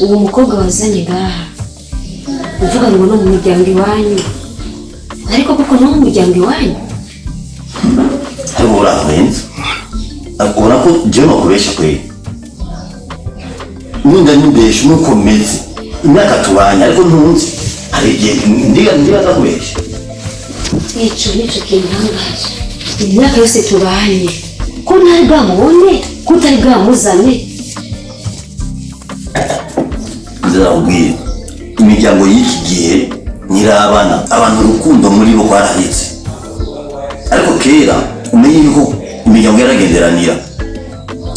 Uwo mukobwa wazanye ngaha uvuga ngo no mu muryango iwanyu, ariko koko no mu muryango iwanyu? Ariko urahenze, ubona ko jewe nokubesha kweli, ninda nibesha nuko meze imyaka tubanye, ariko ntunzi hari igihe ndiga ndakubesha. Ico nico kintangaje, imyaka yose tubanye ko ntari bwamubone, ko utari bwamuzane. Nzakubwira, imiryango y'iki gihe ntirabana, abantu urukundo muri bo rwarahitse, ariko kera umenye yuko imiryango yaragenderanira,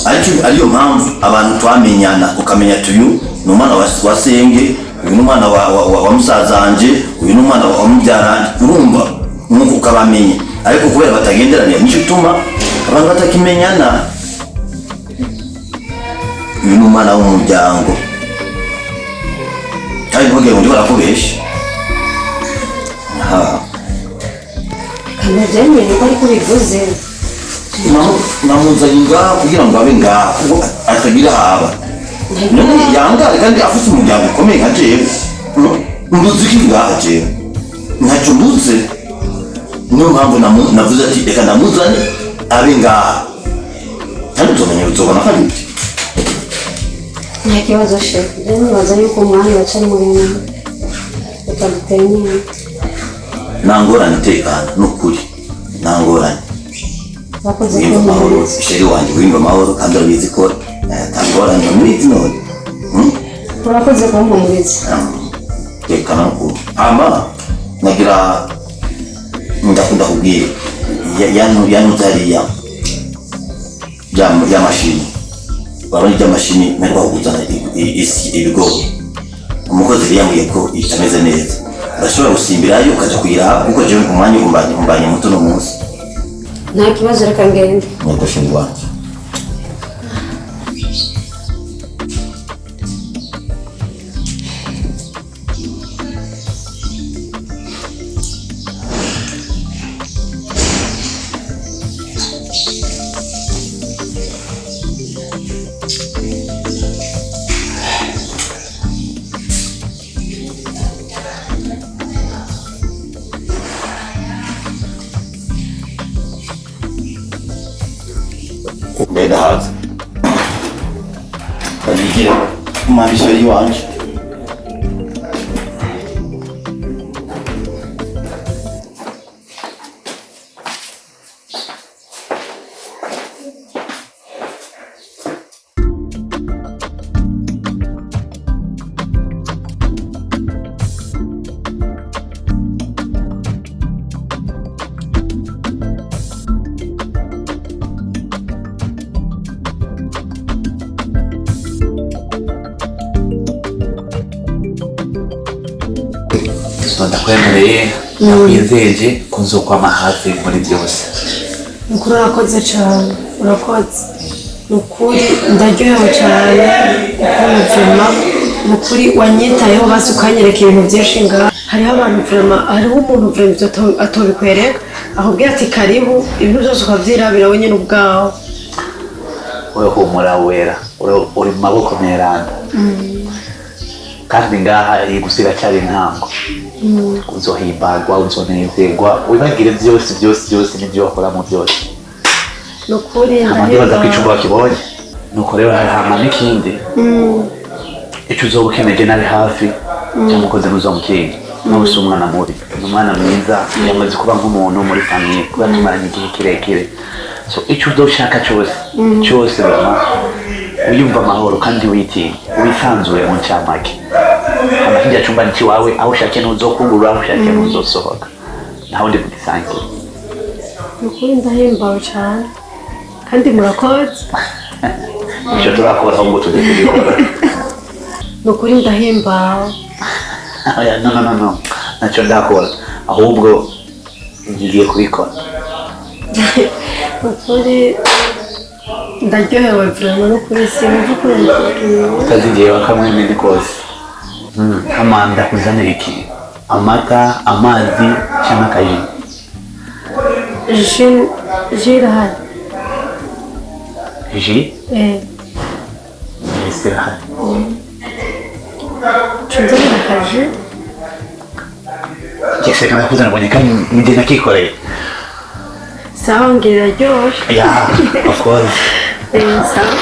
ariko ariyo mpamvu abantu twamenyana, ukamenya ati uyu ni umwana wa senge, uyu ni umwana wa musazanje, uyu ni umwana wa mubyaranje, urumva nuko ukabamenya. Ariko kubera batagenderanira, nicyo utuma abantu batakimenyana. Uyu ni umwana w'umuryango, kandi ntugire ngo ndiko arakubesha. Ha. Kanabyemeye ko ariko bivuze. Namuzanye ngaha kugira ngo abe ngaha kuko atagira haba none yangare, kandi afite umuryango ukomeye nka jewe. Mbuze iki ngaha? Jewe ntacyo mbuze. Niyo mpamvu navuze ati reka ndamuzane abe ngaha, kandi uzomenya, uzobona ko ari ibyo. Nta kibazo shefu, rero nibaza yuko umwanya waca ari muremure, reka dutenyere. Nta ngorane, itekana n'ukuri, nta ngorane. Bakoze Wimva amahoro. Kumpuriza. Chéri wanjye, wimva amahoro, kandi urabizi ko nta ngorane muri none. Urakoze kumpumuriza. Tekana n'ukuri. Hama nagira ndakunda kubwira yanuze hariya ya mashini, urabona irya mashini mperuka kuzana ibigori, umukozi yari yambwiye ko itameze neza. Urashobora gusimbirayo ukaja kuyiraba, kuko jewe umwanya umbanye muto no munsi. Nta kibazo, reka ngende. Mwego chéri wanje. Mbega haza kanigire umwami chéri wanje. So ndakwemereye, ndakwizeje ko nzokwama hafi muri byose. Nukuri urakoze cyane, urakoze nukuri, ndaryohewe cyane ukuntu vraiment nukuri wanyitayeho, basi ukanyereka ibintu byinshi ngaha. Hariho abantu vraiment, hariho umuntu vraiment ibyo atobikwereka, akubwira ati karibu, ibintu byose ukabyirabira wenyine ubwawe. Wewe humura wera, uri mu maboko meranda, kandi ngaha iyi gusa iracyari intango. Uzohimbagwa, uzonezerwa, wibagire byose byose byose n'ibyo wakoramo byose. Nukuri. Hama ndibaza ko Ndahimbawe. icumba wakibonye, nuko rero hama n'ikindi, icyo uzoba ukeneye nari hafi cyangwa ukoze ntuzomukinga. N'ubu si umwana mubi, ni umwana mwiza, yamaze kuba nk'umuntu muri famille kuba tumaranye igihe kirekire. So icyo uzoshaka cyose cyose, vraiment wiyumva amahoro kandi witinye, wisanzure mu ncamake. Hama kirya cumba ni ikiwawe, aho ushakiye ntuzokugurura, aho ushakiye ntuzosohoka, nta wundi mugisangiye. Nukuri ndahimbawe cyane kandi murakoze. Icyo turakora ahubwo tugiye kubikora. Nukuri ndahimbawe. Oya, no, no, no, no, ntacyo ndakora, ahubwo ngiye kubikora. Nukuri ndaryohewe vraiment, nukuri sinzi ukuntu mbikubwira. Utazigiye wakamwemene kose. Hama ndakuzanira iki? Amata, amazi cyangwa akaji? Jus, jus irahari? Jus? Eh. Jus irahari. Cunzanira akaji. Jese kana kuzana mbonye kandi nje nakikoreye. Sawa, ngira iraryoshe. Yeah, of course. Sawa.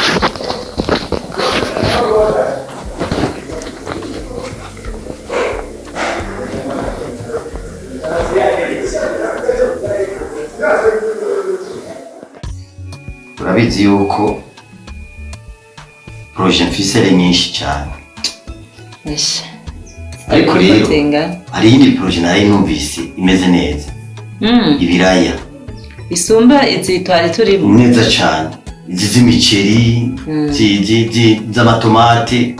Urabizi yuko projet mfise ari nyinshi cyane. Esha. Ariko rero hari iyindi projet nari numvise imeze neza. Ibiraya. Isumba izi twari turimo. Neza cyane. Izi z'imiceri, z'amatomate.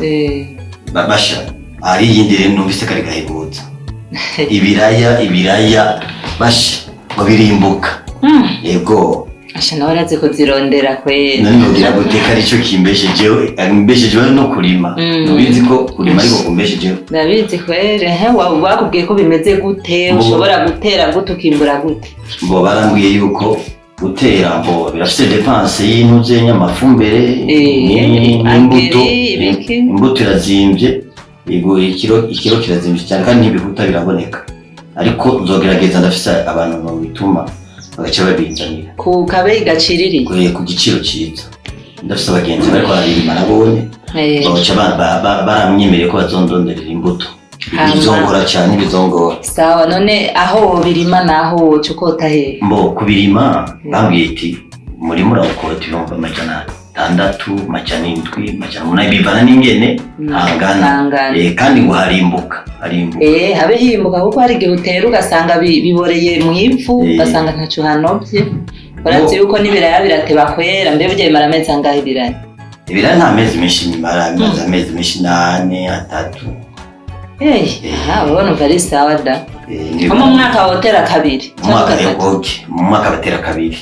Basha. Hari iyindi rero numvise kari gahebutsa. Ibiraya basha ngo birimbuka. Yego. Asha nawe arazi kuzirondera kwera. None nogira guteka aricyo kimbeshejeho, mbeshejeho no kurima. Nubizi ko kurima ariko kumbeshejeho. Ndabizi kwera, he bakubwiye ko bimeze gute, ushobora gutera gute ukimbura gute? Bo barambwiye yuko gutera ngo birafise dépense y'intuze nyamafumbire n'imbuto. Imbuto irazimvye, yego ikiro kirazimvye cyane kandi ntibihuta biraboneka. Ariko nzogerageza ndafise abantu bituma bagaca babinzanira. Ku kabeyi gaciririye. Ku giciro cyiza. Ndafise abagenzi bariko bararima nabone. Baca baramyemereye ko bazondonderera imbuto. Bizongora cyane bizongora. Sawa, none aho wobirima naho woca ukota hehe? Mbo kubirima bambwiye iti umurima urawukota 600,000, 700, 800 bivana n'ingene hangana. Kandi ngo harimbuka. Habe himbuka kuko hari igihe utera ugasanga biboreye mu ivu, ugasanga ntaco hanovye. Urazi yuko n'ibiraya birateba kwera, mbe burya bimara amezi angahe ibiraya? Ibiraya nta mezi menshi bimara, bimaze amezi menshi 4, 3. Ubona umva ari sawa da. Nko mu mwaka wotera kabiri. Mu mwaka batera kabiri.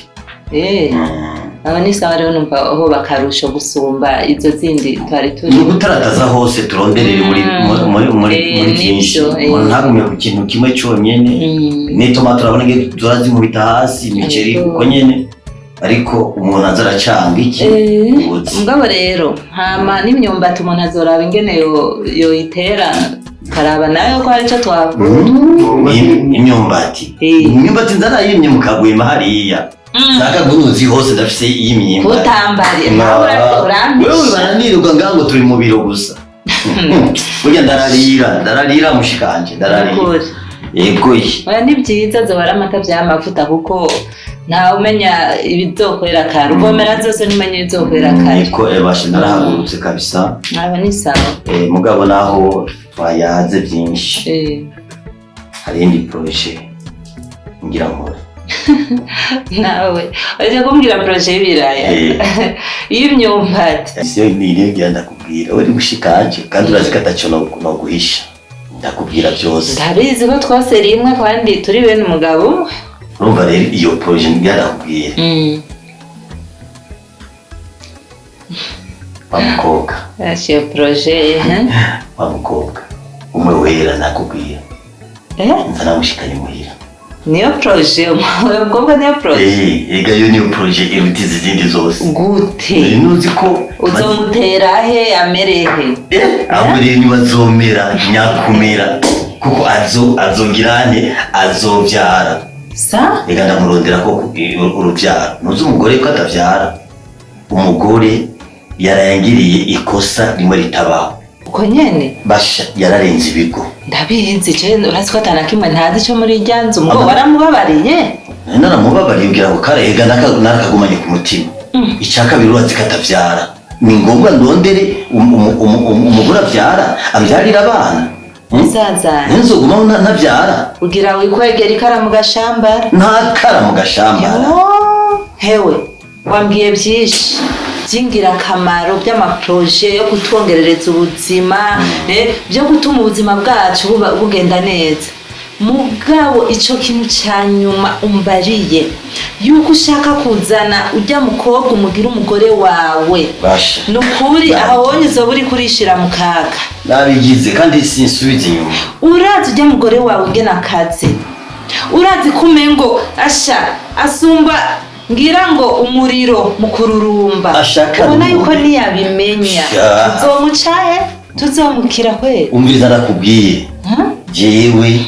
Aba ni sawa rero numva aho bakarusho gusumba izo zindi twari turi. Ni gutarataza hose turonderere muri byinshi. Umuntu ntagume ku kintu kimwe cyonyene. N'itomati urabona nge zorazimubita hasi, imiceri uko nyene. Ariko umuntu azaracanga iki? Mugabo rero hama n'imyumbati umuntu azoraba ingene yoyitera karaba nayo ko hari ico twakura. Imyumbati. Imyumbati nzarayimye mu kagwema hariya. Nakaguruzi hose ndafise y'imyimba. Utambariye nawe urampisha. Wewe baranirwa ngango turi mu biro gusa. Burya ndararira mushikanje ndararira. Yego. Oya ni byiza zohora amata by'amavuta kuko nta umenya ibizokwera kare. Uvomera zose ntumenya ibizokwera kare. Niko ebashe narahagurutse kabisa. Aba ni sawa. Mugabo naho twayaze byinshi. Hari indi projet ngira nkore. Nawe uje kumbwira projet y'ibiraya y'imyumbati. Siyo nirengera ndakubwira uri gushikanje kandi urazi ko ataco no guhisha. Ndakubwira byose. Ndabizi ko twose rimwe kandi turi bene umugabo umwe. Urumva rero iyo projet ngira ndakubwira. Wa mukobwa. Iyo projet Wa mukobwa umwe wera nakubwira. Nza namushikanye muhira. Niyo projet, umukobwa niyo projet. Ega yo niyo projet iruta izindi zose. Gute? Nuzi ko uzomutera he amerehe? Ahubwo rero niba azomera nyakumera kuko azogirane azovyara. Sa? Ega ndamurondera ko uruvyaro. Nuzi umugore ko atavyara. Umugore yarayangiriye ikosa rimwe ritabaho. Uko nyene? Basha yararenze ibigo. Ndabizi je urazi ko atana kimwe ntazi cyo muri ryanzu ngo waramubabariye. Naramubabariye ugira ngo karega narakagumanye ku mutima. Icya kabiri urazi ko atavyara. Ni ngombwa ndondere umugore avyara avyarira abana. Musaza. Nzogumaho ntavyara. Ugira wikwegera ikara mu gashambara. Nta kara mu gashambara. Hewe wambwiye byinshi by'ingirakamaro by'amaproje yo kutwongerereza ubuzima, byo gutuma ubuzima bwacu bugenda neza. Mugabo ico kintu ca nyuma umbariye yuko ushaka kuzana ujya mukobwa umugira umugore wawe. Nukuri aho wonye uzoba uri kurishira mu kaga. Nabigize kandi sinsubiza inyuma. Urazi ujya mugore wawe ungena akazi. Urazi kumengo asha asumba ngira ngo umuriro mukururumba. Ubona yuko ntiyabimenya. Tuzomucahe? Tuzomukira kweli? Umviriza ndakubwiye. Hmm? Jewe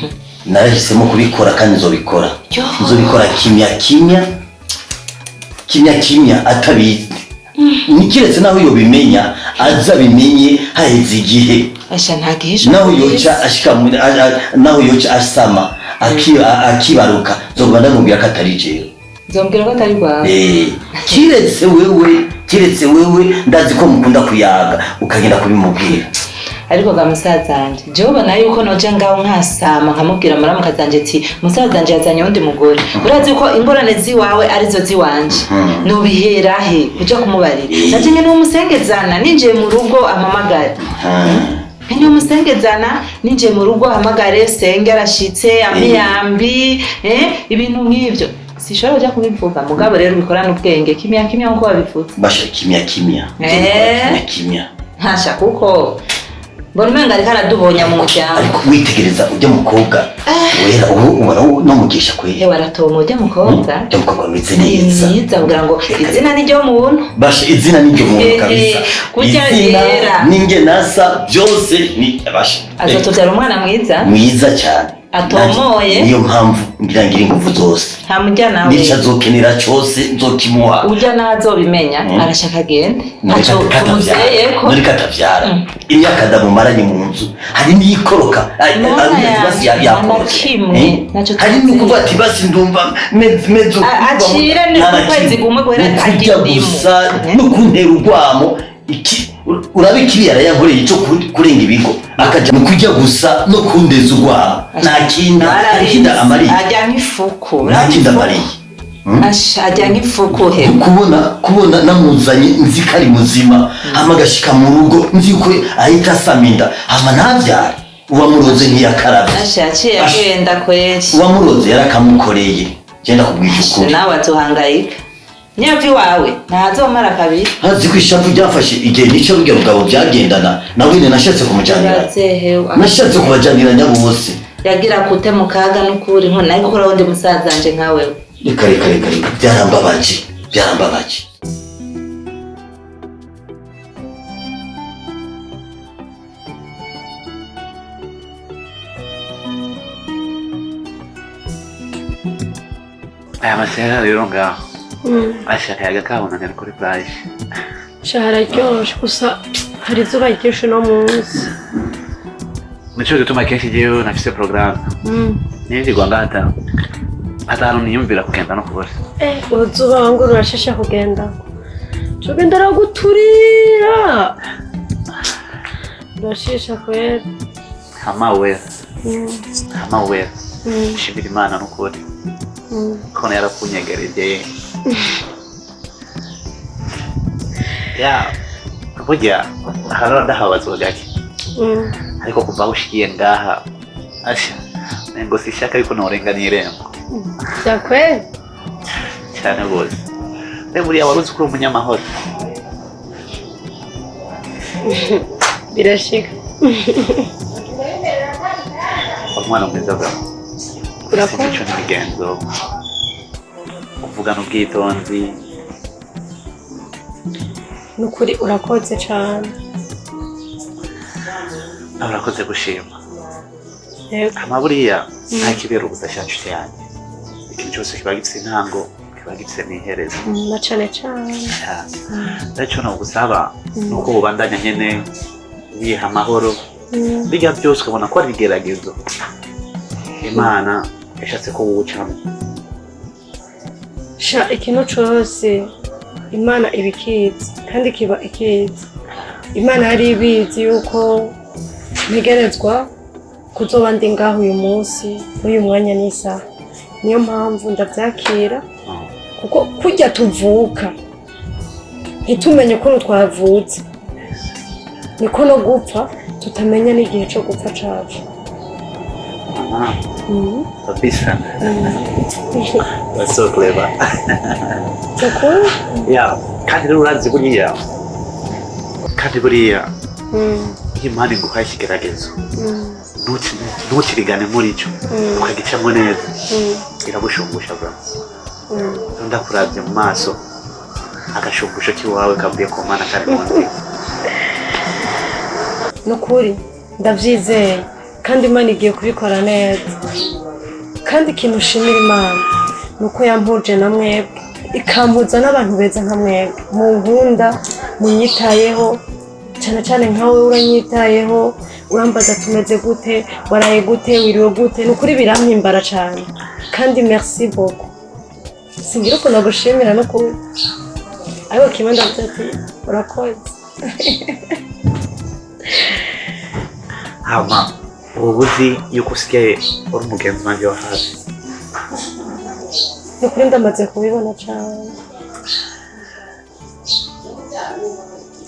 narahisemo kubikora kandi nzobikora. Yo. Nzobikora kimya kimya, kimya kimya atabizi. Nikiretse naho yobimenya, aza abimenye haheze igihe. Asha, nta gihisho. Naho yoca ashika naho yoca asama akibaruka, nzoba ndamubwira ko atari jewe. Nzombwira ko atari rwawe. Kiretse wewe, kiretse wewe, ndazi ko mukunda kuyaga, ukagenda kubimubwira. Ariko ga musaza wanje, jewe ubona yuko noja ngaho nkasama nkamubwira muramuka zanje ati musaza wanje yazanye uwundi mugore, urazi ko ingorane ziwawe arizo ziwanje, nobihera he kuja kumubarira? Naje nyene umusengezana ninjiye mu rugo ampamagare. Nyene umusengezana ninjiye mu rugo ahamagare senge arashitse amiyambi, ibintu nk'ivyo sishobora kuja kubivuga. Mugabo rero ubikorane ubwenge, kimya kimya nkuko wabivuze. Basha, kimya kimya. Nzobikora kimya kimya. Ntasha, kuko mbona umenga ariko aradubonya mu muryango. Ariko witegereza ujya mukobwa wera ubu ubona no mugisha kweli. Ewe, aratoma ujya mukobwa. Ujya mukobwa ameze Ni neza. mwiza, kugira ngo izina ni ryo muntu. Basha, izina ni ryo muntu kabisa. Kurya Izina yera. ninge nasa byose ni basha. Azotubyara umwana mwiza. Mwiza cyane. Atomoye. Niyo mpamvu ngira ngira ingufu zose. Nta mujya nawe. Nica azokenera cyose nzokimuha. Ujya n'azobimenya arashaka agende. Ntaco tumuzeyeko. None katavyara, imyaka adamumaranye mu nzu hari n'iyikoroka. Mana Basi yanje, yakorotse. nta na kimwe, Eh? ntaco Hari tuzi. n'ukuvuga ati basi ndumva meze meze. Acire ni ukwezi kumwe guhera kurya arya indimu. gusa Eh? no kuntera urwamo. Iki urabe kiriya yankoreye cyo kurenga ibigo akaja mu kurya gusa no kundeza urwamo, nta kindi, nta kindi amariye. Ajya nk'ifuku. Nta kindi amariye. Asha, ajya nk'ifuku he. Kubona namuzanye nzi ko ari muzima, hama agashika mu rugo nzi ko ahita asama inda, hama ntavyare, uwamuroze ntiyakaravye. Asha, yaciye agenda kweli. Uwamuroze yarakamukoreye, genda kubwije ukuri. Nawe azohangayika nyava iwawe, ntazomara kabiri. Azi ko ishavu ryafashe igihe nico rurya rugabo byagendana nawe nyene nashatse kumujanira. Urazehewe. Nashatse kubajaniranya bose. Yagira kute mu kaga n'ukuri nko nawe gukora wundi musaza wanje nka wewe. Reka reka reka reka, byarambabaje, byarambabaje. Aya masera rero ngaho, asha, akayaga kabonanira kuri plage. Sha, hararyoshe, gusa hari izuba ryinshi no munsi. Nico gituma kenshi jewe nafise porogaramu nirirwa ngaha atanu niyumvira kugenda no kubura. Uruzuba wangu rurashasha kugenda, tugenda raguturira, rurashisha kwera. Hama wera, hama wera, shimira Imana n'ukuri kona yarakunyegereje. Ya burya harora ndahabazwa gake, ariko kuva aho ushikiye ngaha, asha, ngo sishaka yuko norenga n'irembo. Vya kweli? Cyane rwose. Rero buriya wari uzi ko uri umunyamahoro? Birashika. Umwana mwiza bwawe. Urakoze. Imico n'imigenzo, kuvugana ubwitonzi. Nukuri urakoze cane. Nawe urakoze gushima. Yego. Hama buriya nta kibera ubusa sha nshuti yanjye, ikintu cyose kiba gifise intango, kiba gifise n'iherezo. Na cane cane. Rero icyo nagusaba ni uko ubandanya nyene wiha amahoro. Bijya byose ukabona ko ari ibigeragezo Imana yashatse ko wucamo. Sha, ikintu cose Imana iba ikizi kandi kiba ikizi. Imana yari ibizi yuko ntegerezwa kuzoba ndi ngaho uyu munsi n'uyu mwanya n'isaha, niyo mpamvu ndavyakira, kuko kurya tuvuka ntitumenye ukuntu twavutse, niko no gupfa tutamenya n'igihe co gupfa cacu. Kabisa. That's so clever. Ukuri. Yeah, kandi rero urazi buriya, kandi buriya iyo Imana iguhaye ikigeragezo, ntukirigane muri cyo, ukagicamo neza, iragushumbusha bro. Ndakuravye mu maso, agashumbusho k'iwawe kavuye ku Mana kandi mu nzira. Ni ukuri ndabyizeye kandi Imana igiye kubikora neza. Kandi ikintu ushimira Imana ni uko yampuje na mwebwe, ikampuza n'abantu beza nka mwebwe, munkunda, munyitayeho, cyane cyane nkawe uranyitayeho, urambaza tumeze gute, waraye gute, wiriwe gute. Ni ukuri birampimbara cyane kandi merci beaucoup. Singira ukuntu nagushimira n'ukuri, ariko kimwe ndavuze ati urakoze. Hama ubu uzi yuko usigaye uri umugenzi wanjye wa hafi. Ni ukuri ndamaze kubibona cyane.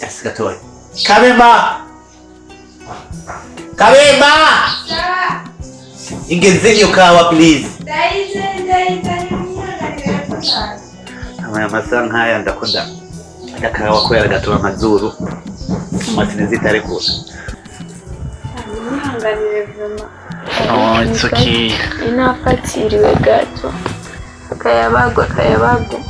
Just gatoya. Kabemba! Kabemba! Ingeze iyo kawa please. Amaya masaha nk'aya ndakunda agakawa kubera gatuma amazuru amasine zitarekura. Mwihanganire vuma. Oh, it's okay. Inafatiriwe gato. Akayabagwa akayabagwa.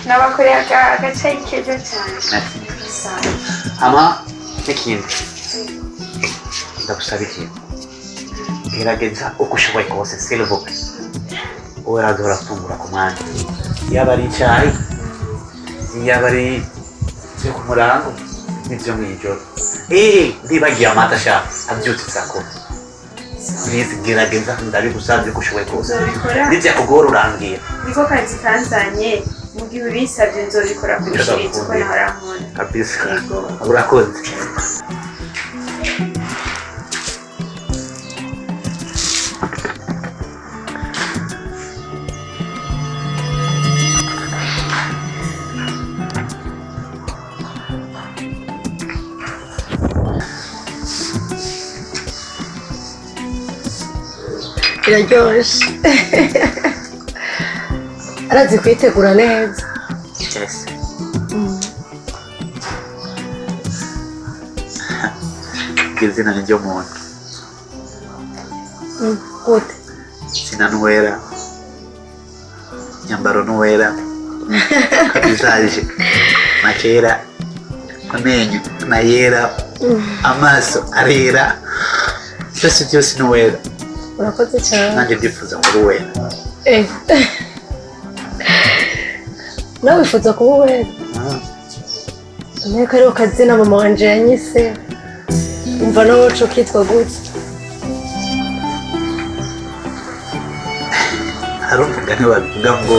N'abakoreye agacayi keza cyane. Merci. Hama n'ikindi ndagusaba ikintu, gerageza uko ushoboye kose s'il vous plaît, uraza urafungura ku mwanya, yaba ari icyayi, yaba ari ibyo ku murango n'ibyo mu ijoro. Ndibagiye amata sha, abyutse saa kumi. Please gerageza, ndabigusabye uko ushoboye kose. Nzobikora. Nibyakugora urambwira. Niko kazi kanzanye, mu gihe ubinsabye nzobikora kurushiriza uko nahora nkora. Kabisa. Yego. Urakoze. Biraryoshye, arazi kuyitegura neza. Yes. Izina ni ryo muntu. Gute? Sina nuwera, nyambaro nuwera, visage nakera, amenyo nayera, amaso arera, byose byose nuwera. Urakoze cyane. Nanjye ndifuza kuba uwera. Eh. Nawe wifuza kuba uwera? Nteko ariho kazina mama wanje yanyise, umva nawe wacu kitwa gutya. Hari umugani bavuga ngo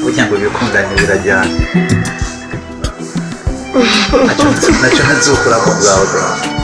burya ngo ibikundanye birajyana. Nacyo ntazukura ku bwawe.